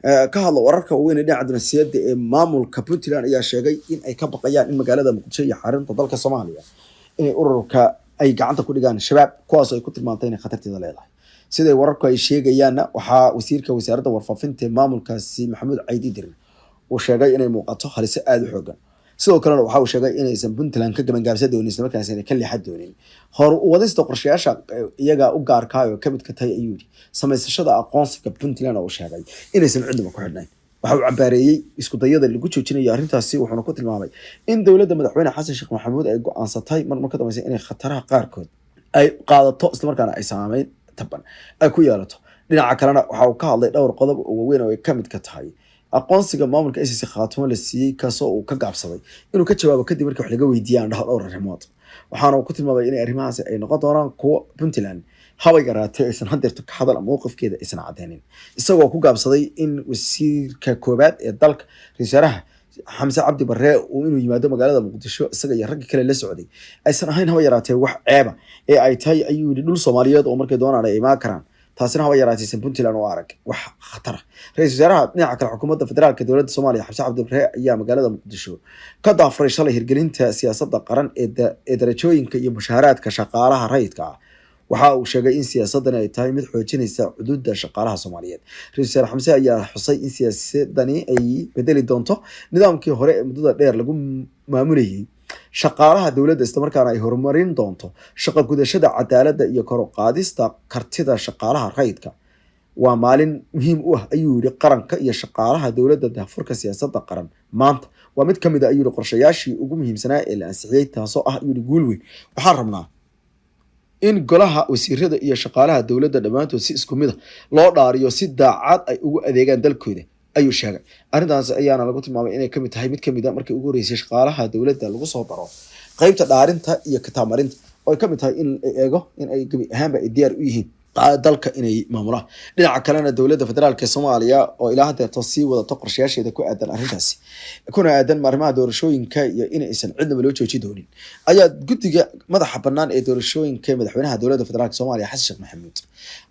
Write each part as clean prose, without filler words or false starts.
Ka hadla wararka waaweyn ee dhinaca diblomaasiyadda ee maamulka Puntland ayaa sheegay in ay ka baqayaan in magaalada Muqdisho iyo xarunta dalka Soomaaliya inay ururka ay gacanta ku dhigaan Shabaab, kuwaas ay ku tilmaantay inay khatarteeda leedahay. Siday wararku ay sheegayaanna, waxaa wasiirka wasaaradda warfaafinta ee maamulkaasi, Maxamuud Caydi Dirir, uu sheegay inay muuqato haliso aada u xoogan. Sidoo kalena waxa uu sheegay inaysan Puntland ka gabangaabsan doonin, islamarkaasina ka leexan doonin hor u wadista qorshayaasha iyaga u gaarka oo kamid ka tahay, ayuu yidhi, samaysashada aqoonsiga Puntland, oo uu sheegay inaysan cidnaba ku xidhnayn. Waxa uu cambaareeyey isku dayada lagu joojinayo arrintaasi, wuxuuna ku tilmaamay in dowladda madaxweyne Xasan Sheekh Maxamuud ay go-aansatay mar mar ka dambaysa inay khataraha qaarkood ay qaadato, islamarkaana ay saameyn taban ay ku yeelato. Dhinaca kalena waxa uu ka hadlay dhowr qodob oo waaweyn oo ay ka mid ka tahay aqoonsiga maamulka SSC Khaatumo la siiyey, kaasoo uu ka gaabsaday inuu ka jawaabo kadib markii wax laga weydiiyay aan dhaho dhowr arrimood. Waxaana uu ku tilmaamay inay arrimahaasi ay noqon doonaan kuwo Puntland habay garaatay aysan hadeerto ka hadal ama mowqifkeeda aysan cadeynin, isagoo ku gaabsaday in wasiirka koobaad ee dalka, ra-iisul wasaaraha Xamse Cabdi Barre, uu inuu yimaado magaalada Muqdisho isaga iyo ragga kale la socday aysan ahayn haba yaraatee wax ceeba ee ay tahay, ayuu yidhi, dhul Soomaaliyeed oo markay doonaan ay imaan karaan, taasina haba yaraataysan Puntland oo arag wax khatara. Ra-iisul wasaaraha dhinaca kale xukuumadda federaalka dowladda Soomaaliya, Xamse Cabdi Barre, ayaa magaalada Muqdisho ka daafuray shalay hirgelinta siyaasadda qaran ee darajooyinka iyo mushaaraadka shaqaalaha rayidka ah. Waxa uu sheegay in siyaasadani ay tahay mid xoojinaysa cududa shaqaalaha Soomaaliyeed. Ra-iisul wasaare Xamse ayaa xusay in siyaasadani ay bedeli doonto nidaamkii hore ee muddada dheer lagu maamulayay shaqaalaha dowladda, islamarkaana ay horumarin doonto shaqo gudashada, cadaaladda iyo kor u qaadista kartida shaqaalaha rayidka. "Waa maalin muhiim u ah," ayuu yidhi, "qaranka iyo shaqaalaha dowladda. Daahfurka siyaasadda qaran maanta waa mid ka mid a," ayuu yidhi, "qorshayaashii ugu muhiimsanaa ee la ansixiyey, taasoo ah," ayuu yidhi, "guul weyn. Waxaan rabnaa in golaha wasiirada iyo shaqaalaha dowladda dhammaantood si isku mid a loo dhaariyo, si daacad ay ugu adeegaan dalkooda," ayuu sheegay. Arrintaas ayaana lagu tilmaamay inay kamid tahay mid kamid a markii ugu horreysay shaqaalaha dowladda lagu soo daro qeybta dhaarinta iyo kitaab marinta, oo ay kamid tahay in la eego in ay gebi ahaanba ay diyaar u yihiin dalka inay maamulaan. Dhinaca kalena, dowladda federaalka ee Soomaaliya oo ilaa haddeerto sii wadato qorshayaasheeda ku aadan arrintaasi, kuna aadan arrimaha doorashooyinka iyo in aysan cidnaba loo jooji doonin, ayaa guddiga madaxa bannaan ee doorashooyinka madaxweynaha dowladda federaalka Soomaaliya, Xasan Sheekh Maxamuud,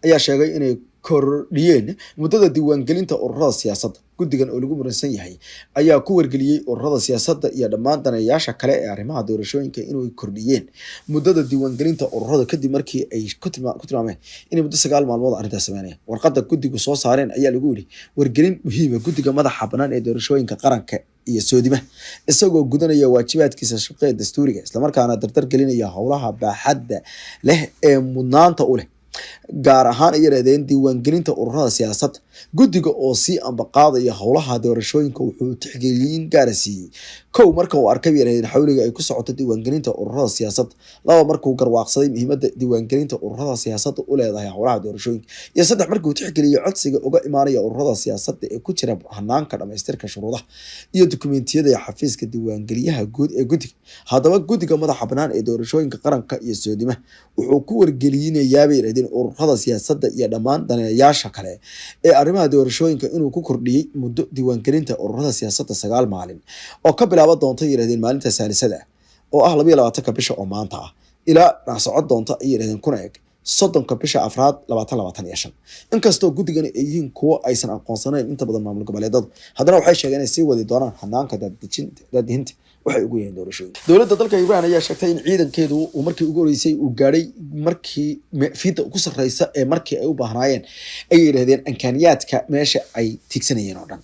ayaa sheegay inay kordhiyeen muddada diiwaangelinta ururada siyaasadda. Guddigan oo lagu muransan yahay ayaa ku wargeliyey ururada siyaasadda iyo dhammaan daneeyaasha kale ee arrimaha doorashooyinka inay kordhiyeen muddada diiwaangelinta ururada, kadib markii ay ku tilmaameen inay muddo 9 maalmood arrintaas sameynayaan. Warqadda guddigu soo saareen ayaa lagu yidhi: "Wargelin muhiima. Guddiga madaxa bannaan ee doorashooyinka qaranka iyo soodimaha, isagoo gudanaya waajibaadkiisa shaqo ee dastuuriga, islamarkaana dardar gelinaya howlaha baaxadda leh ee mudnaanta u leh, gaar ahaan," ay yidhahdeen, "diiwaangelinta ururada siyaasadda, guddiga oo sii ambaqaadaya howlaha doorashooyinka wuxuu tixgelin gaara siiyey: kow, marka uu arkay," bay yidhahdeen, "xawliga ay ku socoto diiwaangelinta ururada siyaasadda; laba, markuu garwaaqsaday muhiimadda diiwaangelinta ururada siyaasadda u leedahay howlaha doorashooyinka; iyo saddex, markuu tixgeliyey codsiga uga imaanaya ururada siyaasadda ee ku jira hanaanka dhamaystirka shuruudaha iyo dukumentiyada ee xafiiska diiwaangeliyaha guud ee guddiga. Haddaba, guddiga madaxa bannaan ee doorashooyinka qaranka iyo soodimaha wuxuu ku wargelinayaa," bay yidhahdeen, "ururada siyaasadda iyo dhammaan daneeyaasha kale ee arrimaha doorashooyinka inuu ku kordhiyey muddo diiwaangelinta ururada siyaasadda 9 maalin, oo ka bilaaban doonta," yidhahdeen, "maalinta saalisada ah oo ah 22-ka bisha oo maanta ah, ilaa socon doonta," ay yidhahdeen, kuna eg 30-ka bisha afraad 2025." Inkastoo guddigani ay yihiin kuwo aysan aqoonsanayn inta badan maamul goboleedadu, haddana waxay sheegeen inay sii wadi doonaan hanaanka daadejinta daadihinta waxay ugu yihiin doorashooyinka. Dowladda dalka Iran ayaa sheegtay in ciidankeedu uu markii ugu horeysay uu gaadhay markii fiida ugu sarreysa ee markii ay u baahnaayeen, ayay yidhahdeen, imkaaniyaadka meesha ay tiigsanayeen oo dhan,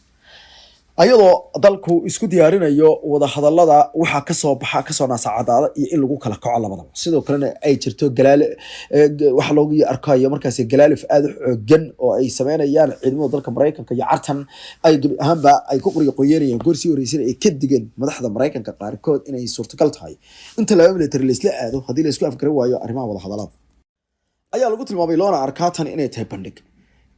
ayadoo dalku isku diyaarinayo wadahadalada waxaa kasoo baxa, kasoo naasacadaada iyo in lagu kala kaco labadaba. Sidoo kalena ay jirto galaale waxa loogu arkayo markaasi galaalif aada u xoogan oo ay sameynayaan ciidamada dalka Maraykanka iyo cartan ay gebi ahaanba ay ku qoriga qoyanayaan. Goor sii horeysana ay ka digeen madaxda Maraykanka qaarkood inay suurtagal tahay in tallaabo military laisla aado haddii la isku afgaran waayo arrimaha wadahadalada, ayaa lagu tilmaamay loona arkaa tan inay tahay bandhig.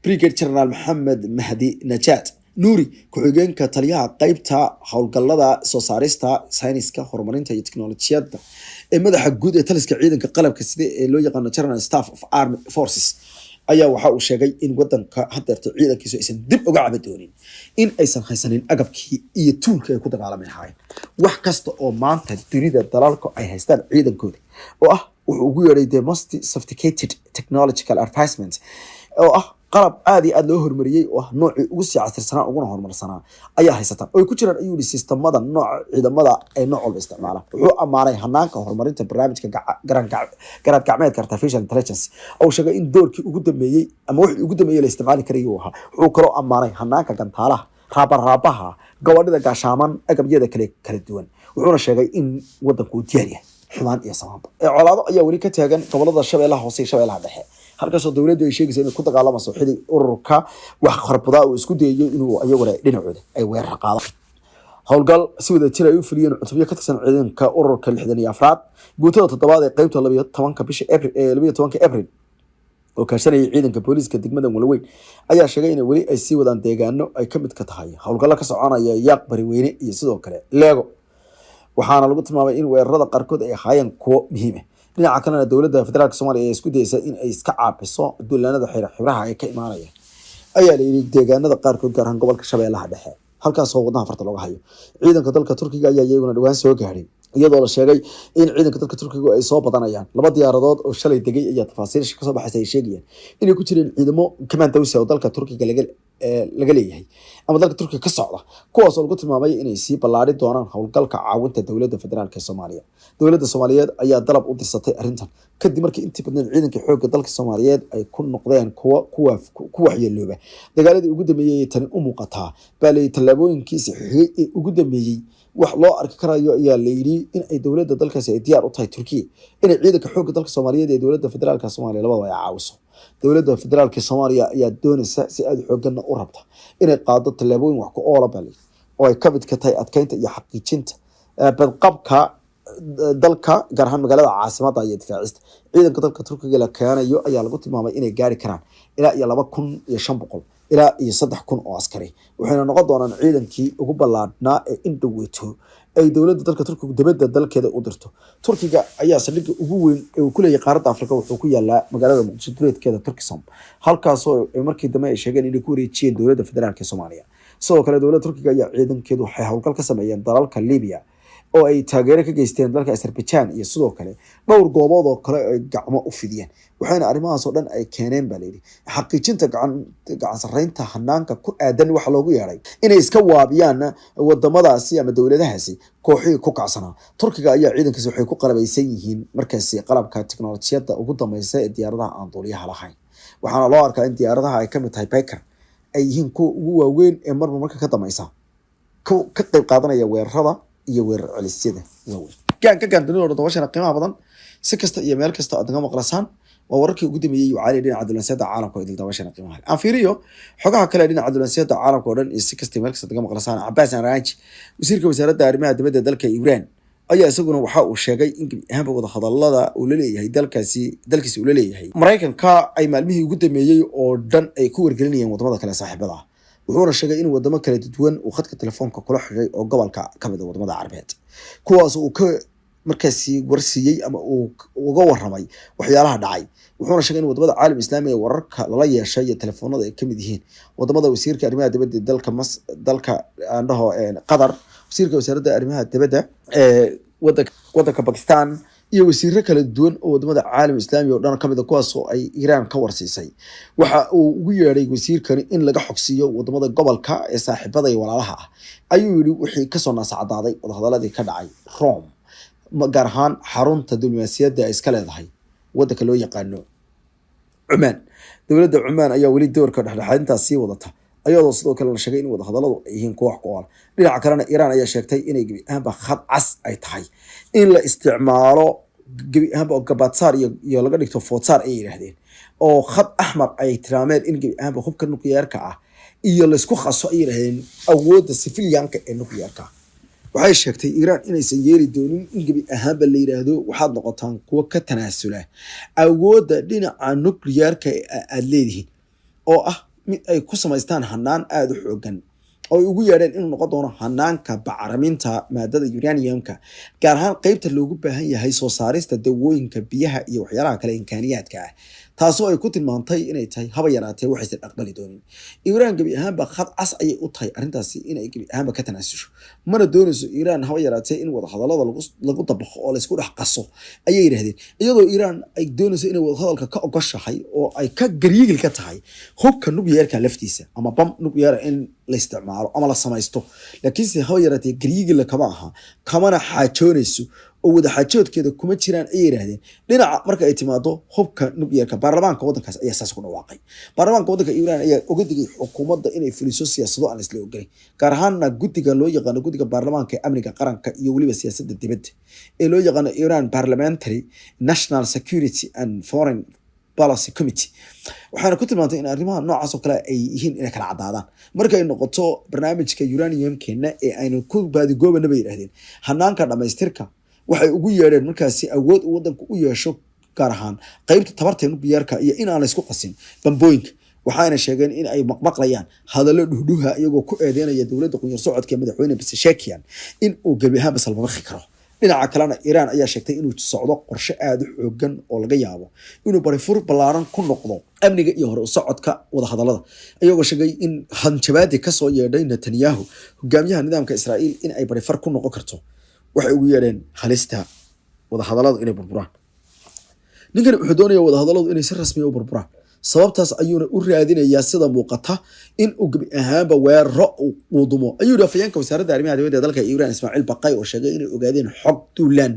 Brigade General Maxamed Mahdi Najaad Nuuri, ku-xigeenka taliyaha qeybta howlgallada soo saarista, sayniska, horumarinta iyo tiknolojiyadda ee madaxa guud ee taliska ciidanka qalabka sida ee loo yaqaano General Staff of Army Forces, ayaa waxa uu sheegay in wadanka hadeerto ciidankiisu aysan dib uga caba doonin in aysan haysanin agabkii iyo toolkii ay ku dagaalami lahaayeen, wax kasta oo maanta dunida dalalku ay haystaan ciidankooda, oo ah wuxuu ugu yeedhay the most sophisticated technological advancement oo ah. Qalab aad iyo aad loo horumariyey oo ah noocii ugu sii casirsanaa uguna horumarsanaa ayaa haysataan oo ay ku jiraan, ayuu yihi, sistamada nooca ciidamada ay nooc walba isticmaalaan. Wuxuu ammaanay hanaanka horumarinta barnaamijka garaad gacmeedka, artificial intelligence, oo sheegay in doorkii ugu dambeeyey ama wixii ugu dambeeyey la isticmaali karayay uu ahaa. Wuxuu kaloo ammaanay hanaanka gantaalaha, raabaraabaha, gabadhida gaashaaman, agabyada kale kala duwan. Wuxuuna sheegay in wadanku uu diyaar yahay xumaan iyo samaanba. Ee colaado ayaa weli ka taagan gobolada Shabeellaha Hoose iyo Shabeellaha Dhexe, halkaasoo dowladdu ay sheegaysa inay ku dagaalamayso xili ururka wax qarbadaa uu isku dayayo inuu iyaguna dhinacooda ay weerar qaadaan. Howlgal si wada jir ay u fuliyeen cutubyo ka tirsan ciidanka ururka 64aad, guutada toddobaad ee qeybta 12-ka bisha Abril ee 12-ka Abril, oo kaashanayay ciidanka booliiska degmada Walaweyn, ayaa sheegay in weli ay sii wadaan deegaano ay ka mid ka tahay howlgallo ka soconaya Yaaq Bariweyne iyo sidoo kale Leego. Waxaana lagu tilmaamay in weerarada qaarkood ay ahaayeen kuwo muhiim ah. Dhinaca kalena, dowladda federaalka Soomaaliya ayaa isku dayeysa in ay iska caabiso duulaanada xibraha ay ka imaanayaan, ayaa la yidhi, deegaanada qaarkood, gaar ahaan gobolka Shabeellaha Dhexe, halkaasoo wadnaha farta looga hayo. Ciidanka dalka Turkiga ayaa iyaguna dhawaan soo gaadhay, iyadoo la sheegay in ciidanka dalka Turkiga ay soo badanayaan. Laba diyaaradood oo shalay degay ayaa tafaasiisha kasoo baxaysa ay sheegayaan inay ku jireen ciidamo commandowsa oo dalka Turkiga laga leeyahay ama dalka Turkiga ka socda, kuwaas oo lagu tilmaamay inay sii ballaari doonaan howlgalka caawinta dowladda federaalka ee Soomaaliya. Dowladda Soomaaliyeed ayaa dalab u dirsatay arrintan kadib markii intii badneed ciidanka xoogga dalka Soomaaliyeed ay ku noqdeen kuwa ku waxyeelooba dagaaladii ugu dambeeyey. Tani u muuqataa, baa layidhi, tallaabooyinkiisa xigay ee ugu dambeeyey wax loo arki karayo, ayaa layidhi, in ay dowladda dalkaasi ay diyaar u tahay Turkiya inay ciidanka xoogga dalka Soomaaliyeed ee dowladda federaalka Soomaaliya labadaba ay caawiso. Dowladda federaalka Soomaaliya ayaa doonaysa si aada xooganna u rabta inay qaado tallaabooyin wax ku oola bali oo ay ka mid ka tahay adkeynta iyo xaqiijinta badqabka dalka, gaar ahaan magaalada caasimadda iyo difaacista. Ciidanka dalka Turkiga la keenayo ayaa lagu tilmaamay inay gaari karaan ilaa iyo 2500 ilaa iyo 3000 oo askari, waxayna noqon doonaan ciidankii ugu ballaadhnaa ee in dhoweeto ay dowladda dalka Turkigu dibadda dalkeeda u dirto. Turkiga ayaa saldhigga ugu weyn ee uu ku leeyahay qaaradda Afrika wuxuu ku yaalaa magaalada Muqdisho duleedkeeda, Turkisom, halkaasoo ay markii dambe ay sheegeen inay ku wareejiyeen dowladda federaalka ee Soomaaliya. Sidoo kale, dowladda Turkiga ayaa ciidankeedu waxay howlgal ka sameeyeen dalalka Libiya oo ay taageero ka geysteen dalka Azerbaijan iyo sidoo kale dhowr goobood oo kale ay gacmo u fidiyeen. Waxayna arrimahaas oo dhan ay keeneen, baa layidhi, xaqiijinta gacan sarreynta hanaanka ku aadan waxa loogu yeedhay inay iska waabiyaan wadamadaasi ama dowladahaasi kooxihii ku kacsanaa. Turkiga ayaa ciidankaasi waxay ku qalabaysan yihiin markaasi qalabka tiknolojiyadda ugu dambeysa ee diyaaradaha aan duuliyaha lahayn. Waxaana loo arkaa in diyaaradaha ay kamid tahay Bayker ay yihiin kuwa ugu waaweyn ee marba marka ka dambeysa ka qayb qaadanaya weerarada iyo weerar celisyada waaweyn. Gaan ka gaan dunida oo dhan, dabashana qiimaha badan, si kasta iyo meel kasta aad naga maqlasaan, waa wararkii ugu dambeeyey iyo caali dhinaca diblomaasiyadda caalamka oo idil. Dabashana qiimaha leh, aan fiiriyo xogaha kale dhinaca diblomaasiyadda caalamka oo dhan iyo si kasta iyo meel kasta aad naga maqlasaan. Cabaas Araghchi, wasiirka wasaaradda arrimaha dibadda dalka Iran, ayaa isaguna waxa uu sheegay in gebi ahaanba wadahadalada uu la leeyahay dalkaasi, dalkiisa uu la leeyahay Maraykanka, ay maalmihii ugu dambeeyey oo dhan ay ku wargelinayeen wadamada kale saaxiibada ah. Wuxuuna sheegay in wadamo kala duwan uu khadka telefoonka kula xidhay oo gobolka ka mid ah wadamada Carabeed, kuwaas uu ka markaasi warsiiyey ama uu uga waramay waxyaalaha dhacay. Wuxuuna sheegay in wadamada caalam islaami ee wararka lala yeeshay iyo telefoonada ay kamid yihiin wadamada wasiirka arrimaha dibadda dalka Mas, dalka aan dhaho Qatar, wasiirka wasaaradda arrimaha dibadda ee wadanka Pakistan iyo wasiiro kala duwan oo wadamada caalam islaami oo dhan kamid a, kuwaas oo ay Iiraan ka warsiisay. Waxa uu ugu yeedhay wasiirkani in laga xogsiiyo wadamada gobolka ee saaxiibada iyo walaalaha ah, ayuu yidhi, wixii kasoo naasacadaaday wadahadaladii ka dhacay Rome, gaar ahaan xarunta diblomaasiyadda ay iska leedahay wadanka loo yaqaano Cumaan. Dowladda Cumaan ayaa weli doorka dhexdhexaadintaas sii wadata, ayadoo sidoo kale la sheegay in wadahadaladu ay yihiin kuwa wax ku ool. Dhinaca kalena, Iiraan ayaa sheegtay inay gebi ahaanba khad cas ay tahay in la isticmaalo gebi ahaanba oo gabaadsaar iyo laga dhigto foodsaar, ay yidhaahdeen, oo khad axmar ay tilmaameen in gebi ahaanba hubka nukliyeerka ah iyo laysku khaso, ay yidhaahdeen, awoodda civilianka ee nukliyeerka ah. Waxay sheegtay Iiraan inaysan yeeli doonin in gebi ahaanba la yidhaahdo waxaad noqotaan kuwo ka tanaasula awoodda dhinaca nukliyeerka ee aada leedihiin, oo ah mid ay ku samaystaan hanaan aada u xoogan oo ay ugu yeedheen inuu noqon doono hanaanka bacriminta maadada uraniumka, gaar ahaan qeybta loogu baahan yahay soo saarista dawooyinka, biyaha iyo waxyaalaha kale imkaaniyaadka ah. Taasoo ay ku tilmaantay inay tahay haba yaraatee waxaysan aqbali doonin. Iiraan gebi ahaanba khad cas ayay u tahay arrintaasi inay gebi ahaanba ka tanaasusho. Mana doonayso Iiraan haba yaraatee in wadahadallada lagu dabaqo oo laysku dhex qaso, ayay yidhahdeen, iyadoo Iiraan ay doonayso inay wadahadalka ka ogoshahay oo ay ka garyiigil ka tahay hubka nukliyeerka laftiisa ama bam nukliyeer in la isticmaalo ama la samaysto. Laakiinse haba yaraatee garyiigila kama aha, kamana xaajoonayso oo wada xaajoodkeeda kuma jiraan, ayay yidhaahdeen, dhinaca marka ay timaado hubka nukliyeerka. Baarlamaanka waddankaas ayaa saas ku dhawaaqay. Baarlamaanka waddanka Iiraan ayaa uga digay xukuumadda inay fuliso siyaasado aan isla ogolayn, gaar ahaana guddiga loo yaqaano guddiga baarlamaanka ee amniga qaranka iyo weliba siyaasadda dibadda ee loo yaqaano Iran Parliamentary National Security and Foreign Policy Committee. Waxaana ku tilmaantay in arrimaha noocaas oo kale ay yihiin inay kala caddaadaan markay noqoto barnaamijka uraniumkeena ee aynu ku baadigoobana, bay yidhahdeen, hanaanka dhamaystirka waxay ugu yeedheen markaasi awood uu waddanku u yeesho, gaar ahaan qeybta tabarta nukliyeerka, iyo in aan la isku qasin bambooyinka. Waxaana sheegeen in ay maqmaqlayaan hadallo dhuhdhuha, iyagoo ku eedeynaya dowladda qunyar socodka ee madaxweyne Pezeshkian in uu gebi ahaanba salbabaqi karo. Dhinaca kalena, Iiraan ayaa sheegtay inuu socdo qorshe aada u xoogan oo laga yaabo inuu barifur ballaaran ku noqdo amniga iyo hore u socodka wadahadallada, iyagoo sheegay in hanjabaadii kasoo yeedhay Netanyahu, hogaamiyaha nidaamka Israa'iil, in ay barifar ku noqon karto waxay ugu yeedheen halista wadahadalladu inay burburaan. Ninkani wuxuu doonaya wadahadalladu inay si rasmiya u burburaan. Sababtaas ayuuna u raadinayaa, sida muuqata, in uu gebi ahaanba weeraro uu dumo, ayuu yihi afhayeenka wasaaradda arrimaha dibadda ee dalka Iiraan, Ismaaciil Baqay, oo sheegay inay ogaadeen xog duulaan.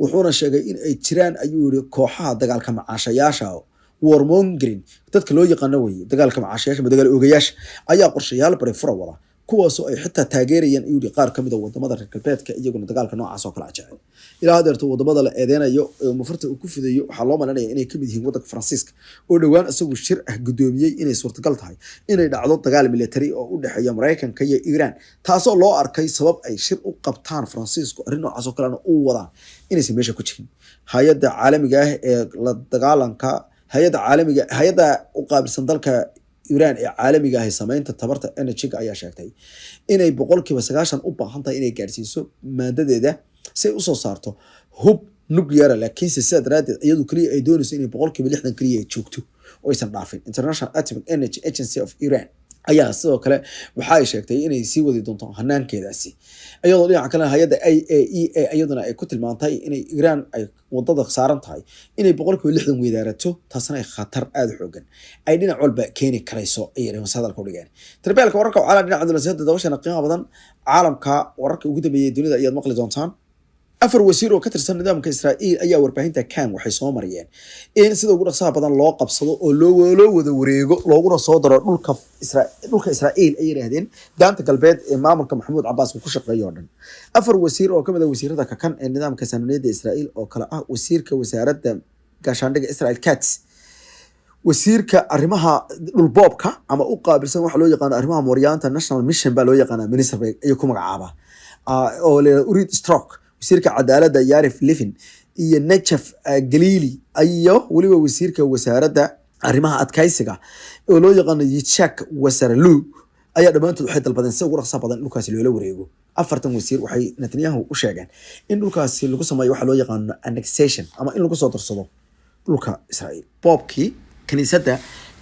Wuxuuna sheegay in ay jiraan, ayuu yihi, kooxaha dagaalka macaashayaasha, warmongering dadka loo yaqaano weye, dagaalka macaashayaasha ama dagaal oogayaasha ayaa qorshayaal bari fura wada, kuwaasoo ay xitaa taageerayaan, ayuu yihi, qaar kamid a wadamada reer galbeedka, iyaguna dagaalka noocaas oo kale jecel. Ilaa hadeerto wadamada la eedeynayo ee mafarta uu ku fidayo waxaa loo malanaya inay kamid yihiin wadanka Faransiiska, oo dhowaan isagu shir ah gudoomiyey inay suurtagal tahay inay dhacdo dagaal military oo u dhexeeya Maraykanka iyo Iiraan, taasoo loo arkay sabab ay shir u qabtaan Faransiisku, arrin noocaas oo kalena u wadaan inaysan meesha ku jirin. Hay-adda caalamiga ah ee la dagaalanka, hay-adda caalamiga, hay-adda u qaabilsan dalka Iiraan ee caalamiga ah sameynta tabarta energy-ga ayaa sheegtay inay 90% u baahan tahay inay gaarsiiso maadadeeda si ay usoo saarto hub nuclear. Laakiinse sidaa daraaddeed iyadu keliya ay doonayso inay 60% keliya ay joogto oo aysan dhaafin. International Atomic Energy Agency of Iran ayaa sidoo kale waxa ay sheegtay inay sii wadi doonto hanaankeedaasi, iyadoo dhinaca kalena hay-adda IAEA iyaduna ay ku tilmaantay inay Iiraan ay wadada saaran tahay inay 60% weydaarato, taasna ay khatar aada u xoogan ay dhinac walba keeni karayso, ayay hadalka u dhigeen. Tarbeelka wararka oo caalam dhinaca diblomaasiyadda, dabashana qiimaha badan, caalamka wararka ugu dambeeyay dunida ayaad maqli doontaan. Afar wasiir oo ka tirsan nidaamka Israa'iil ayaa warbaahinta Kan waxay soo mariyeen in sida ugu dhaqsaha badan loo qabsado oo loo wada wareego, looguna soo daro dhulka Israa'iil, ay yidhaahdeen, Daanta Galbeed ee maamulka Maxamuud Cabaas uu ku shaqeeyo oo dhan. Afar wasiir oo kamid ah wasiirada kakan ee nidaamka saanuniyadda Israa'iil, oo kale ah wasiirka wasaaradda gaashaandhigga Israel Katz, wasiirka arrimaha dhulboobka ama u qaabilsan waxa loo yaqaano arrimaha mooryaanta, National Mission baa loo yaqaanaa, minister bay ayuu ku magacaabaa, oo la yidhahdo Orit Strock, wasiirka cadaaladda Yariv Levin iyo Negev Galili, iyo weliba wasiirka wasaaradda arrimaha adkaysiga oo loo yaqaano Yitzhak Wasserlauf, ayaa dhammaantood waxay dalbadeen si ugu dhaqsa badan in dhulkaasi loola wareego. Afartan wasiir waxay Netanyahu u sheegeen in dhulkaasi lagu sameeyo waxa loo yaqaano annexation ama in lagu soo darsado dhulka Israa'iil. Boobkii kiniisadda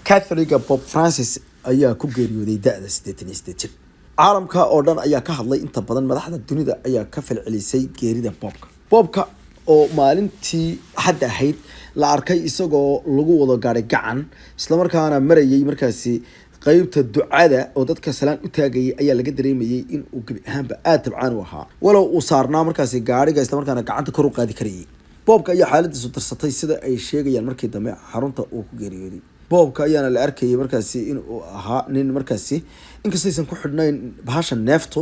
Catholiga, Pope Francis, ayaa ku geeriyooday da-da 88 jir. Caalamka oo dhan ayaa ka hadlay. Inta badan madaxda dunida ayaa ka falcelisay geerida boobka. Boobka oo maalintii hadda ahayd la arkay isagoo lagu wado gaadhay gacan, islamarkaana marayay markaasi qeybta ducada oo dadka salaan u taagayay, ayaa laga dareemayay in uu gebi ahaanba aada tabcaan u ahaa, walow uu saarnaa markaasi gaadhiga, islamarkaana gacanta kor u qaadi karayay. Boobka ayaa xaaladiisu darsatay, sida ay sheegayaan, markii dambe xarunta uu ku geeriyooday. Boobka ayaana la arkayay markaasi in uu ahaa nin markaasi inkastaysan ku xidhnayn bahasha neeftu,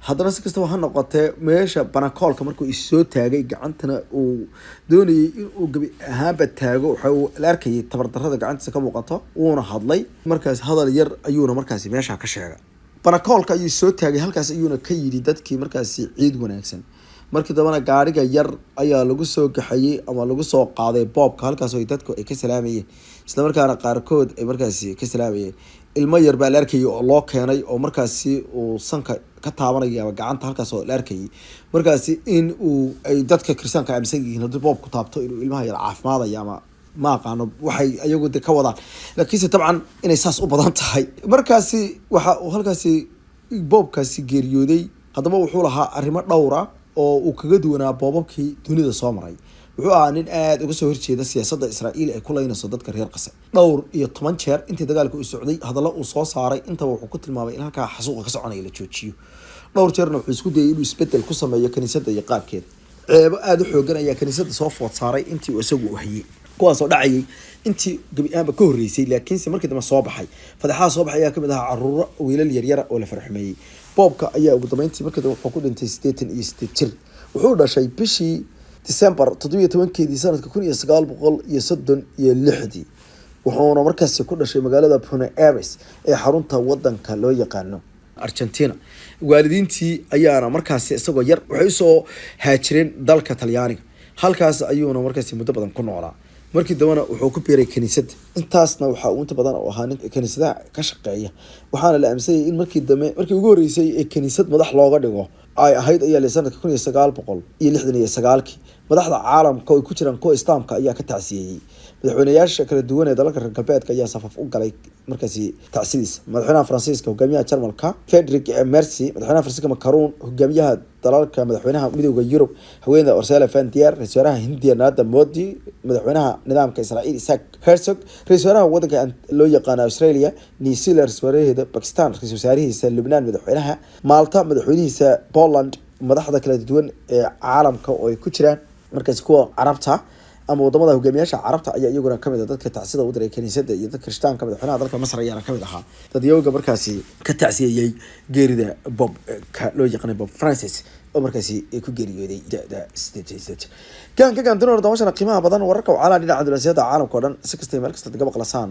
haddana si kastaba ha noqotee, meesha banakoolka markuu isoo taagay, gacantana uu doonayay in uu gebi ahaanba taago, waxa uu la arkayay tabardarrada gacantiisa ka muuqato. Wuuna hadlay markaas, hadal yar ayuuna markaasi meesha ka sheegay. Banakoolka ayuu soo taagay, halkaas ayuuna ka yidhi dadkii markaasi "Ciid wanaagsan." Markii dambena gaariga yar ayaa lagu soo gaxayey ama lagu soo qaaday boobka, halkaas oo dadku ay ka salaamayeen, islamarkaana qaarkood ay markaasi ka salaamayeen. Ilmo yar baa la arkayay oo loo keenay oo markaasi uu sanka ka taabanaya gacanta, halkaas oo la arkayay markaasi in uu ay dadka Kiristaanka aaminsan yihiin haddii boobku taabto inuu ilmaha yar caafimaadaya ama Ma aqaano waxay ayagu de ka wadaan, laakiinse dabcan inay saas u badan tahay. Markaasi waxa uu halkaasi Pope-kaasi geeriyooday. Haddaba wuxuu lahaa arrimo dhowra oo uu kaga duwanaa pope-abkii dunida soo maray. Wuxuu ahaa nin aada uga soo horjeeda siyaasadda Israa'iil ay ku leynayso dadka reer Qase. Dhowr iyo toban jeer intii dagaalka uu socday, hadallo uu soo saaray intaba wuxuu ku tilmaamay in halkaa xasuuqa ka soconaya la joojiyo. Dhowr jeerna wuxuu isku dayay inuu isbedel ku sameeyo kaniisadda iyo qaabkeeda. Ceebo aada u xoogan ayaa kaniisadda soo food saaray intii uu isagu hayay, kuwaasoo dhacayay intii gebi ahaanba ka horreysay, laakiinse markii dambe soo baxay. Fadeexaha soo baxay ayaa kamid ahaa caruuro wiilal yaryara oo la farxumeeyey. Pope-ka ayaa ugu dambeyntii markii dambe wuxuu ku dhintay 88 jir. Wuxuu dhashay bishii December 17-keedii sanadka 1936-dii, wuxuuna markaasi ku dhashay magaalada Buenos Aires ee xarunta wadanka loo yaqaano Argentina. Waalidiintii ayaana markaasi isagoo yar waxay usoo haajireen dalka Talyaaniga. Halkaas ayuuna markaasi muddo badan ku noolaa. Markii dambena wuxuu ku biiray kaniisadda. Intaasna waxa uu inta badan u ahaa nin kaniisadaha ka shaqeeya, waxaana la aaminsanyay in markii dambe, markii ugu horreysay ee kaniisad madax looga dhigo ay ahayd ayaa la sanadka 1969-kii. Madaxda caalamka oo ay ku jiraan kuwa Islaamka ayaa ka tacsiyeeyey. Madaxweyneyaasha kala duwan ee dalalka reer galbeedka ayaa safaf u galay markaasi tacsidiisa: madaxweynaha Faransiiska, hogaamiyaha Jarmalka Friedrich Merz, madaxweynaha Faransiiska Macron, hogaamiyaha dalalka, madaxweynaha Midowda Yurub haweeneyda Ursula von der, ra-iisul wasaaraha Hindiya Narendra Modi, madaxweynaha nidaamka Israa'iil Isaac Herzog, ra-isul wasaaraha wadanka loo yaqaano Australia, New Zealand ra-isul wasaaraheeda, Pakistan ra-isul wasaarihiisa, Lubnaan madaxweynaha, Malta madaxweynihiisa, Poland, madaxda kala duwan ee caalamka oo ay ku jiraan markaasi kuwa Carabta ama wadamada hogaamiyaasha Carabta ayaa iyaguna kamid ah dadka tacsida u diray kaniisada iyo dadka Kirishtaanka. Madaxweynaha dalka Masar ayaana kamid ahaa dadyooga markaasi ka tacsiyeeyey geerida Pope-ka loo yaqaanay Pope Francis oo markaasi ku geeriyooday da-da 88. Gaan ka gaandinoor daawashana qiimaha badan, wararka wacalaha dhinaca diblomaasiyadda caalamka oo dhan, si kastay meel kasta kaga maqlasaan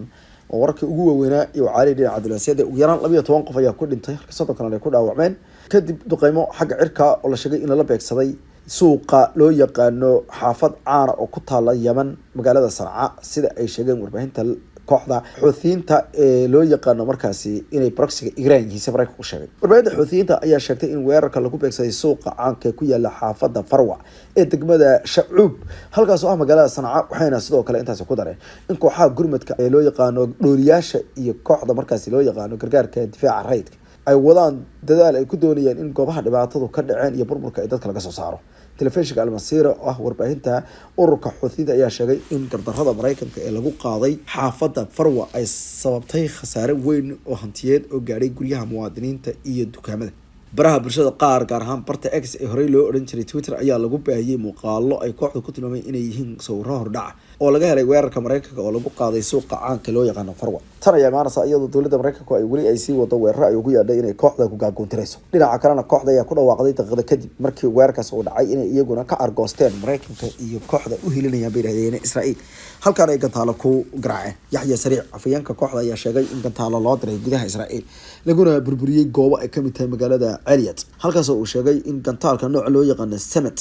oo wararkii ugu waaweynaa iyo wacaalihii dhinaca diblomaasiyadda. Ugu yaraan 12 qof ayaa ku dhintay, halka 30 kalena ay ku dhaawacmeen, kadib duqeymo xagga cirka oo la sheegay in lala beegsaday suuqa loo yaqaano xaafad caana oo ku taala Yemen, magaalada Sanca, sida ay sheegeen warbaahinta kooxda Xuuthiyiinta ee loo yaqaano markaasi inay proxy-ga Iran yihiin. Si Maraykanku sheegay, warbaahinta Xuuthiyiinta ayaa sheegtay in weerarka lagu beegsaday suuqa caanka ee ku yaala xaafadda Farwa ee degmada Shacuub, halkaas oo ah magaalada Sanca. Waxayna sidoo kale intaasi ku dareen in kooxaha gurmadka ee loo yaqaano dhooliyaasha iyo kooxda markaasi loo yaqaano gargaarka difaaca rayidka ay wadaan dadaal ay ku doonayaan in goobaha dhibaatadu ka dhaceen iyo burburka ay dadka laga soo saaro. Telefishinka Almasiira oo ah warbaahinta ururka Xuuthiyiinta ayaa sheegay in gardarada Mareykanka ee lagu qaaday xaafadda Farwa ay sababtay khasaare weyn oo hantiyeed oo gaadhay guryaha muwaadiniinta iyo dukaamada. Baraha bulshada qaar, gaar ahaan barta X ee horey loo odhan jiray Twitter, ayaa lagu baahiyey muuqaalo ay kooxdu ku tilmaamay inay yihiin sawiro hordhaca oo laga helay weerarka Mareykanka oo lagu qaaday suuqa caanka loo yaqaano Farwa. Tan ayaa imaanaysa iyadoo dowladda Mareykanku ay weli ay sii wado weeraro ay ugu yeedhay inay kooxda ku gaagoontirayso. Dhinaca kalena, kooxda ayaa ku dhawaaqday daqiiqada kadib markii weerarkaas uu dhacay inay iyaguna ka argoosteen Mareykanka iyo kooxda u hilinayaan, bay yidhahdeen, Israa'iil, halkaan ay gantaalo ku garaaceen. Yaxya Sariic, afhayeenka kooxda, ayaa sheegay in gantaalo loo diray gudaha Israa'iil, laguna burburiyey goobo ay kamid tahay magaalada Elliot, halkaasoo uu sheegay in gantaalka nooca loo yaqaano Samet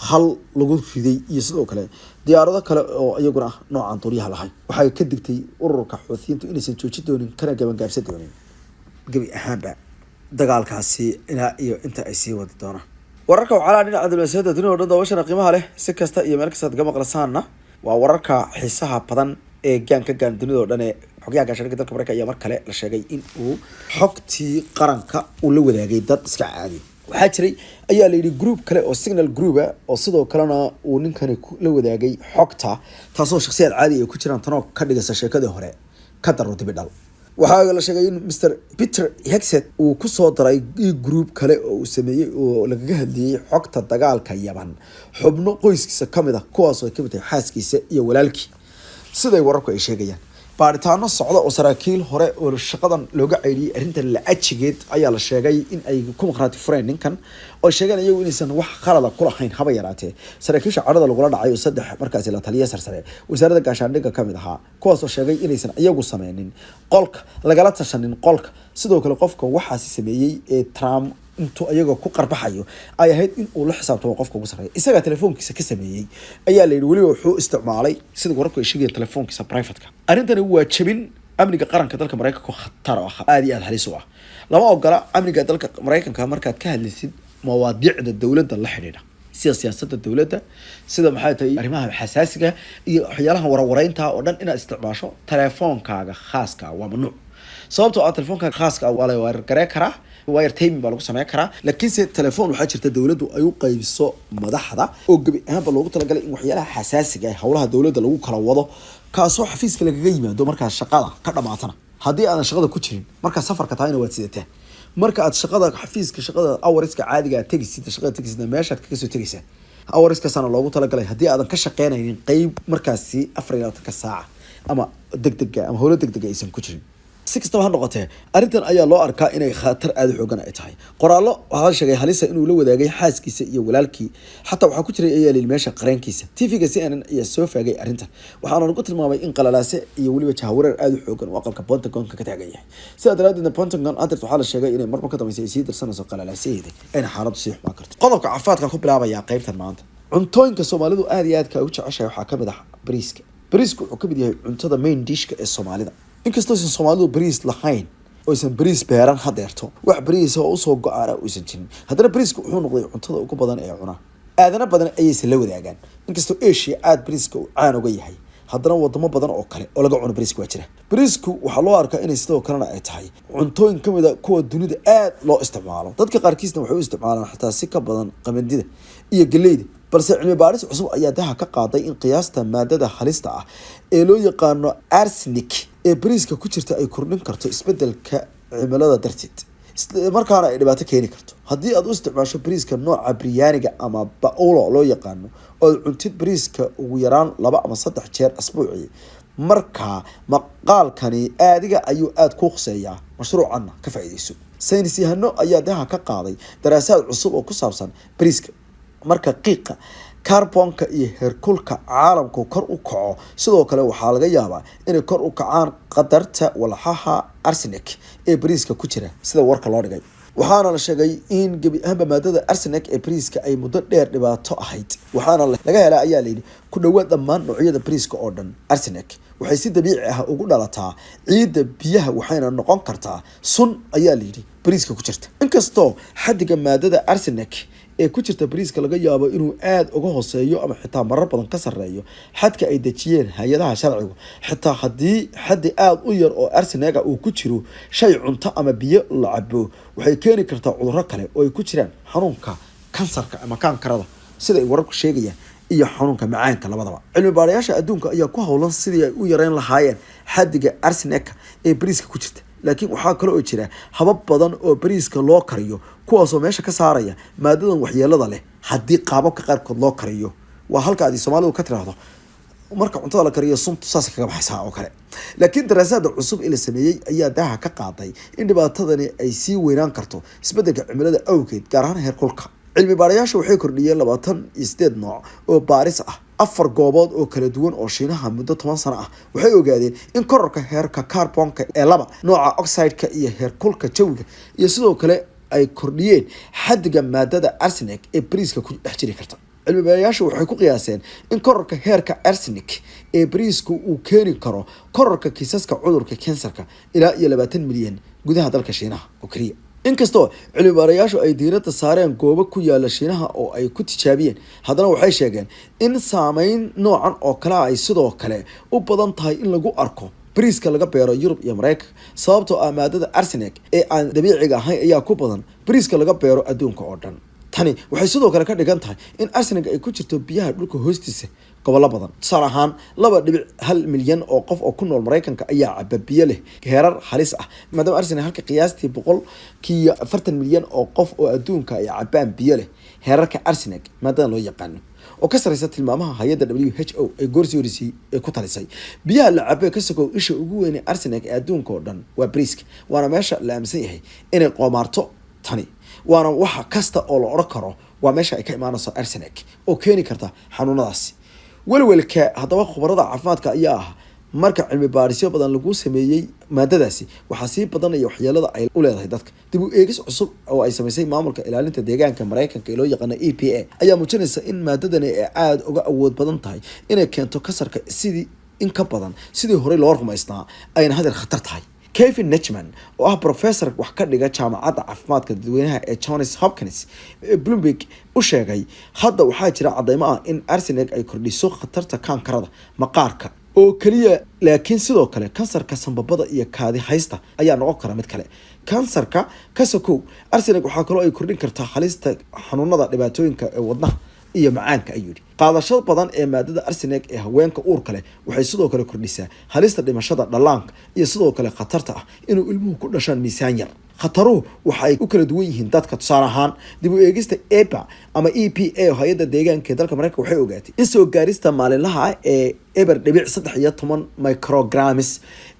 hal lagu riday iyo sidoo kale diyaarado kale oo iyaguna ah noocan duuliyaha lahayn. Waxay ka digtay ururka Xuuthiyiintu inaysan joojin doonin kana gabangaabsan doonin gebi ahaanba dagaalkaasi ilaa iyo inta ay sii wadi doonaan. Wararka wacalaha dhinaca diblomaasiyadda dunida o dhan, daawashana qiimaha leh, si kasta iyo meel kasta aad ga maqlasaanna, waa wararka xiisaha badan ee gaan ka gaan dunida oo dhan. Ee xogyaha gaashaandhigga dalka Mareykanka ayaa mar kale la sheegay in uu xogtii qaranka uu la wadaagay dad iska caadi. Waxaa jiray ayaa la yidhi group kale oo Signal group ah oo sidoo kalena uu ninkani la wadaagay xogta, taasoo shakhsiyaad caadi ay ku jiraan, tanoo ka dhigaysa sheekadii hore ka daro dibidhal. Waxaa la sheegay in Mr Peter Hegseth uu kusoo daray group kale oo uu sameeyey oo lagaga hadlayey xogta dagaalka Yaman xubno qoyskiisa kamid ah, kuwaasoo ay kamid tahay xaaskiisa iyo walaalkii, siday wararku ay sheegayaan. Baaritaano socda oo saraakiil hore oo shaqadan looga ceydhiyey arrintan la ajigeed ayaa la sheegay in ay ku maqraati fureen ninkan, oo sheegeen iyagu inaysan wax khalada ku lahayn haba yaraatee. Saraakiisha cadhada lagula dhacay oo saddex markaasi la taliya sarsare wasaaradda gaashaandhigga kamid ahaa, kuwaasoo sheegay inaysan iyagu sameynin qolka, lagala tashanin qolka. Sidoo kale qofka waxaasi sameeyey ee Trump intuu iyagoo ku qarbaxayo ay ahayd in uu la xisaabtamo qofka ugu sarreeya, isagaa telefoonkiisa ka sameeyey ayaa la yidhi. Weliba wuxuu isticmaalay, sida wararku ay sheegayaan, telefoonkiisa private-ka. Arrintani waa jebin amniga qaranka dalka Maraykanka oo khatar ah, aada iyo aada halis u ah. Lama ogola amniga dalka Maraykanka markaad ka hadlaysid mawaadiicda dowladda la xidhiidha. Sida siyaasadda dowladda, sida maxay tahay arrimaha xasaasiga iyo waxyaalaha warwareynta oo dhan, inaad isticmaasho telefoonkaaga khaaska ah waa mamnuuc, sababtoo ah telefoonkaaga khaaska ah waa la wire garee karaa, wire tapping baa lagu sameyn karaa. Laakiinse telefoon waxaa jirta dowladdu ay u qaybiso madaxda oo gebi ahaanba loogu talagalay in waxyaalaha xasaasiga ah, howlaha dowladda lagu kala wado, kaasoo xafiiska lagaga yimaado markaa shaqada ka dhamaatana. Haddii aadan shaqada ku jirin, markaa safarka tahayna waad sidataa. Marka aad shaqada xafiiska, shaqada hourska caadiga aad tegisid, shaqada tegisidna meeshaad kaga soo tegaysaa. Hourskaasaana loogu talagalay haddii aadan ka shaqeynaynin qeyb markaasi 24-ka saaca ama degdega ama howlo degdega aysan ku jirin. Si kastaba ha noqotee, arrintan ayaa loo arkaa inay khatar aada u xoogan ay tahay. Qoraallo waxaa la sheegay halisa inuu la wadaagay xaaskiisa iyo walaalkii, xataa waxaa ku jiray ayaa layidhi meesha qareenkiisa. TV-ga CNN ayaa soo faagay arrintan, waxaana lagu tilmaamay in qalalaase iyo weliba jahawareer aada u xoogan oo aqalka Pentagonka ka taagan yahay. Sidaa daraadeedna Pentagon haddeert waxaa la sheegay inay marmar ka dambaysa ay sii darsanayso qalalaasaheeda, ayna xaaladdu sii xumaan karto. Qodobka caafimaadka ku bilaabayaa qeybtan maanta. Cuntooyinka Soomaalidu aada iyo aadka ugu jeceshahay waxaa kamid ah bariiska. Bariisku wuxuu kamid yahay cuntada main dishka ee Soomaalida. Inkastoo aysan Soomaalidu bariis lahayn oo aysan bariis beeran hadeerto, wax bariis oo usoo go-aana uusan jirin, haddana bariiska wuxuu noqday cuntada ugu badan ee cunaa. Aadana badan ayaysan la wadaagaan. Inkastoo Asia aada bariiska uu caan uga yahay, haddana wadamo badan oo kale oo laga cuno bariiska waa jira. Bariisku waxaa loo arkaa inay sidoo kalena ay tahay cuntooyin kamid a kuwa dunida aada loo isticmaalo. Dadka qaarkiisna waxay u isticmaalaan xataa si ka badan qamandida iyo geleyda. Balse cilmi baaris cusub ayaa daha ka qaaday in qiyaasta maadada halista ah ee loo yaqaano arsenic ee bariiska ku jirta ay kordhin karto isbedelka cimilada darteed, isla markaana ay dhibaato keeni karto. Haddii aad u isticmaasho bariiska nooca biryaaniga ama baolo loo yaqaano oo aad cuntid bariiska ugu yaraan 2 ama 3 jeer asbuucii, markaa maqaalkani aadiga ayuu aada ku khuseeyaa. Mashruucanna ka faa'iideyso. Saynis yahano ayaa daha ka qaaday daraasaad cusub oo ku saabsan bariiska. Marka qiiqa kaarboonka iyo heerkulka caalamku kor u kaco, sidoo kale waxaa laga yaabaa inay kor u kacaan qadarta walxaha arsenic ee bariiska ku jira, sida warka loo dhigay. Waxaana la sheegay in gebi ahaanba maadada arsenic ee bariiska ay muddo dheer dhibaato ahayd, waxaana laga helaa ayaa layidhi ku dhawaad dhammaan noocyada bariiska oo dhan. Arsenic waxay si dabiici ah ugu dhalataa ciidda, biyaha, waxayna noqon kartaa sun ayaa layidhi bariiska ku jirta. Inkastoo xaddiga maadada arsenic ee ku jirta bariiska laga yaabo inuu aada uga hooseeyo ama xitaa marar badan ka sarreeyo xadka ay dejiyeen hay-adaha sharcigu, xitaa haddii xaddi aada u yar oo arseniga uu ku jiro shay cunto ama biyo la cabo, waxay keeni kartaa cudurro kale oo ay ku jiraan xanuunka kansarka ama kaankarada, sida ay wararku sheegayaan, iyo xanuunka macaanka labadaba. Cilmi baarayaasha adduunka ayaa ku howlan sidii ay u yareyn lahaayeen xaddiga arsenica ee bariiska ku jirta, laakiin waxaa kale oo jira habab badan oo bariiska loo kariyo kuwaasoo meesha ka saaraya maadadan waxyeelada leh haddii qaababka qaarkood loo kariyo. Waa halka aad Soomaalidu ka tiraahdo marka cuntada la kariyo suntu saas kaga baxaysaa oo kale. Laakiin daraasaada cusub ee la sameeyey ayaa daaha ka qaaday in dhibaatadani ay sii weynaan karto isbedelka cimilada awgeed, gaar ahaan heerkulka. Cilmi baarayaasha waxay kordhiyeen 28 nooc oo baaris ah afar goobood oo kala duwan oo Shiinaha muddo 10 sano ah. Waxay ogaadeen in kororka heerka carbonka ee laba nooca oxide-ka iyo heerkulka jawiga iyo sidoo kale ay kordhiyeen xaddiga maadada arsenic ee bariiska ku dhex jiri karta. Cilmi baarayaashu waxay ku qiyaaseen in kororka heerka arsenic ee bariisku uu keeni karo kororka kiisaska cudurka kansarka ilaa iyo 20 milyan gudaha dalka Shiinaha oo keliya. Inkastoo cilmi baarayaashu ay diiradda saareen goobo ku yaala Shiinaha oo ay ku tijaabiyeen, haddana waxay sheegeen in saameyn noocan oo kale ay sidoo kale u badan tahay in lagu arko bariiska laga beero Yurub iyo Mareykanka, sababtoo ah maadada arsenic ee aan dabiiciga ahayn ayaa ku badan bariiska laga beero adduunka oo dhan. Tani waxay sidoo kale ka dhigan tahay in arsenic ay ku jirto biyaha dhulka hoostiisa gobollo badan. Tusaale ahaan, 2.1 milyan oo qof oo ku nool Maraykanka ayaa caba biyo leh heerar halis ah maadaama arsenic, halka qiyaastii 140 milyan oo qof oo adduunka ay cabaan biyo leh heerarka arsenic maadada loo yaqaano oo ka sareysa tilmaamaha hay-adda WHO ee goorsii horisay ee ku talisay. Biyaha la cabo ka sokow, isha ugu weyn ee arsenic ee adduunka oo dhan waa bariiska, waana meesha la aaminsan yahay inay qoomaarto tani, waana waxa kasta oo la odhan karo waa meesha ay ka imaanayso arsenic oo keeni karta xanuunadaasi. Welwelka haddaba khubarada caafimaadka ayaa ah marka cilmi baarisyo badan lagu sameeyey maadadaasi, waxaa sii badanaya waxyeelada ay u leedahay dadka. Dib u eegis cusub oo ay samaysay maamulka ilaalinta deegaanka Maraykanka ee loo yaqaano EPA ayaa muujinaysa in maadadani ay aada uga awood badan tahay inay keento kasarka sidii in ka badan sidii horey loo rumaysnaa, ayna hadeer khatar tahay. Kevin Nechman, oo ah professor wax ka dhiga Jaamacadda Caafimaadka Dadweynaha ee Johns Hopkins ee Bloomberg u sheegay, hadda waxaa jira cadeymo ah in arsenic ay kordhiso khatarta kaankarada maqaarka oo keliya, laakiin sidoo kale kansarka sambabada iyo kaadi haysta ayaa noqon kara mid kale. Kansarka ka sokow, arsenic waxaa kaloo ay kordhin kartaa halista xanuunada dhibaatooyinka ee wadnaha iyo macaanka, ayuu yidhi. Qaadashada badan ee maadada arsenic ee haweenka uurka leh waxay sidoo kale kordhisaa halista dhimashada dhallaanka iyo sidoo kale khatarta ah inuu ilmuhu ku dhashaan miisaan yar. Khataruhu waxa ay u kala duwan yihiin dadka. Tusaale ahaan, dib u eegista EPA ama EPA, hay-adda deegaanka ee dalka Mareykanka, waxay ogaatay in soo gaarista maalinlaha ah ee 0.13 micrograms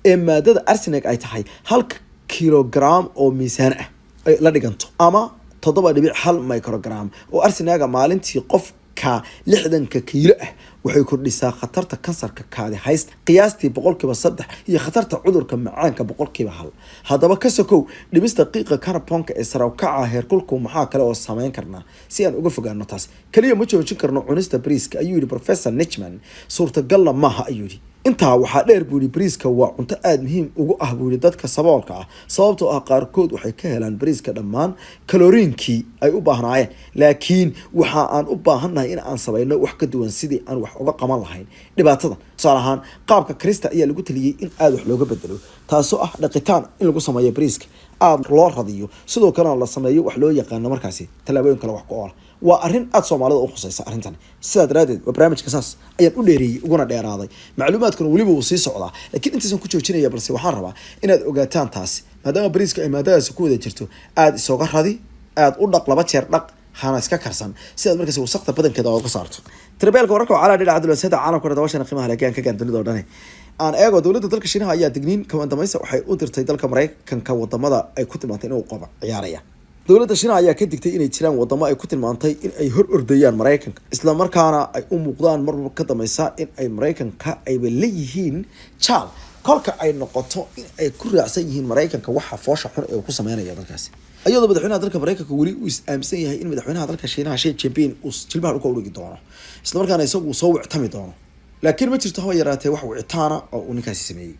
ee maadada arsenic ay tahay 1 kilogram oo miisaan ah ay la dhiganto, ama 7.1 microgram oo arsenicga maalintii qofka 60-ka kiilo ah waxay kordhisaa khatarta kansarka kaadi haysta qiyaastii 3% iyo khatarta cudurka macaanka 1%. Haddaba, ka sokow dhimista qiiqa carbonka ee sare u kaca heerkulku, maxaa kale oo sameyn karnaa si aan uga fogaano taas? Kaliya ma joojin karno cunista bariiska, ayuu yidhi Professor Nechman. Suurtagalna maaha, ayuu yidhi. Intaa waxaa dheer, buu yidhi, bariiska waa cunto aada muhiim ugu ah, buu yidhi, dadka saboolka ah, sababtoo ah qaarkood waxay ka helaan bariiska dhammaan kaloriinkii ay u baahnaayeen. Laakiin waxa aan u baahannahay in aan samayno wax ka duwan sidii aan wax uga qaban lahayn dhibaatada. Tusaale ahaan, qaabka karista ayaa lagu taliyey in aada wax looga bedelo, taasoo ah dhaqitaan in lagu sameeyo bariiska, aada loo radiyo, sidoo kalena la sameeyo wax loo yaqaano markaasi tallaabooyin kale wax ku oola. Waa arrin aada Soomaalida u khusaysa arrintan. Sidaa daraadeed waa barnaamijka saas ayaan u dheereeyey uguna dheeraaday. Macluumaadkuna weliba wuu sii socdaa, laakiin intaysan ku joojinaya, balse waxaan rabaa inaad ogaataan taasi, maadaama bariiska ay maadadaasi ku wada jirto. Aada isooga radi, aada u dhaq, laba jeer dhaq, hana iska karsan, si aad markaasi wasaqda badankeeda uga saarto. Tirabeelka wararka oo calaa dhinaca diblomaasiyadda caalamka, dabashana qiimaha lagaan ka gaan dunida oo dhani. Aan eego, dowladda dalka Shiinaha ayaa digniin kamandamaysa waxay u dirtay dalka Maraykanka wadamada ay ku tilmaantay inuu qoba ciyaaraya. Dowladda Shiinaha ayaa ka digtay inay jiraan wadamo ay ku tilmaantay in ay hor ordayaan Maraykanka, islamarkaana ay u muuqdaan marba ka dambaysa in ay Maraykanka ayba leeyihiin jaal, kolka ay noqoto in ay ku raacsan yihiin Maraykanka waxa foosha xun ee uu ku sameynaya dalkaasi, iyadoo madaxweynaha dalka Maraykanka weli uu is aaminsan yahay in madaxweynaha dalka Shiinaha Xi Jinping uu jilbaha dhulka udhigi doono, islamarkaana isagu uu soo wictami doono. Laakiin ma jirto haba yaraatee wax wicitaana oo uu ninkaasi sameeyey.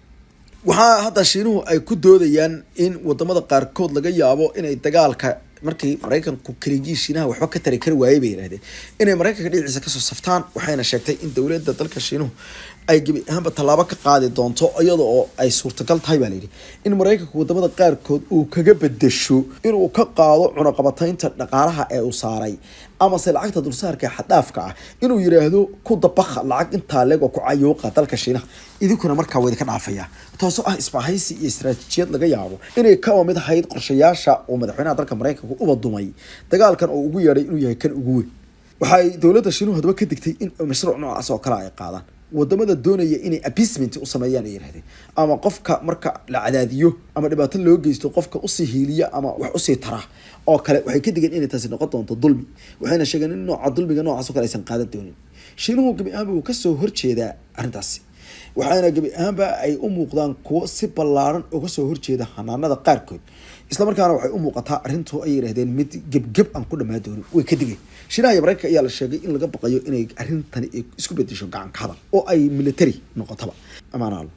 Waxaa hadda Shiinuhu ay ku doodayaan in wadamada qaarkood laga yaabo inay dagaalka markii Maraykanku keligii Shiinaha waxba ka tari kari waayey, bay yidhahdeen, inay Maraykanka dhinaciisa kasoo saftaan. Waxayna sheegtay in dowladda dalka Shiinuhu ay gebi ahaanba tallaabo ka qaadi doonto, iyada oo ay suurtagal tahay, baa layidhi, in Maraykanku wadamada qaarkood uu kaga bedesho inuu ka qaado cunaqabataynta dhaqaalaha ee uu saaray, amase lacagta dulsaarka ee xad-dhaafka ah, inuu yiraahdo ku dabakha lacag intaa leeg oo ku cayuuqa dalka Shiinaha, idinkuna markaa waa idinka dhaafaya, taasoo ah isbahaysi iyo istaraatiijiyad laga yaabo inay ka mid ahayd qorshayaasha uu madaxweynaha dalka Maraykanka uba dumay dagaalkan oo ugu yeedhay inuu yahay kan ugu weyn. Waxay dowladda Shiinuhu haddaba ka digtay in mashruuc noocaas oo kale ay qaadaan wadamada doonaya inay appeasement u sameeyaan, ay yirahdeen, ama qofka marka la cadaadiyo ama dhibaato loo geysto qofka usii hiiliya ama wax usii tara oo kale. Waxay ka digeen inay taasi noqon doonto dulmi, waxayna sheegeen in nooca dulmiga noocaas oo kale aysan qaadan doonin. Shiinuhu gebi ahaanba wuu kasoo horjeedaa arrintaasi, waxaana gebi ahaanba ay u muuqdaan kuwo si ballaaran uga soo horjeeda hanaanada qaarkood, islamarkaana waxay u muuqataa arrintu, ay yidhahdeen, mid gebgeb aan ku dhamaan doonin. Way ka digeen. Shiinaha iyo Maraykanka ayaa la sheegay in laga baqayo inay arrintani isku bedesho gacan ka hadal oo ay military noqotaba amaanaalo.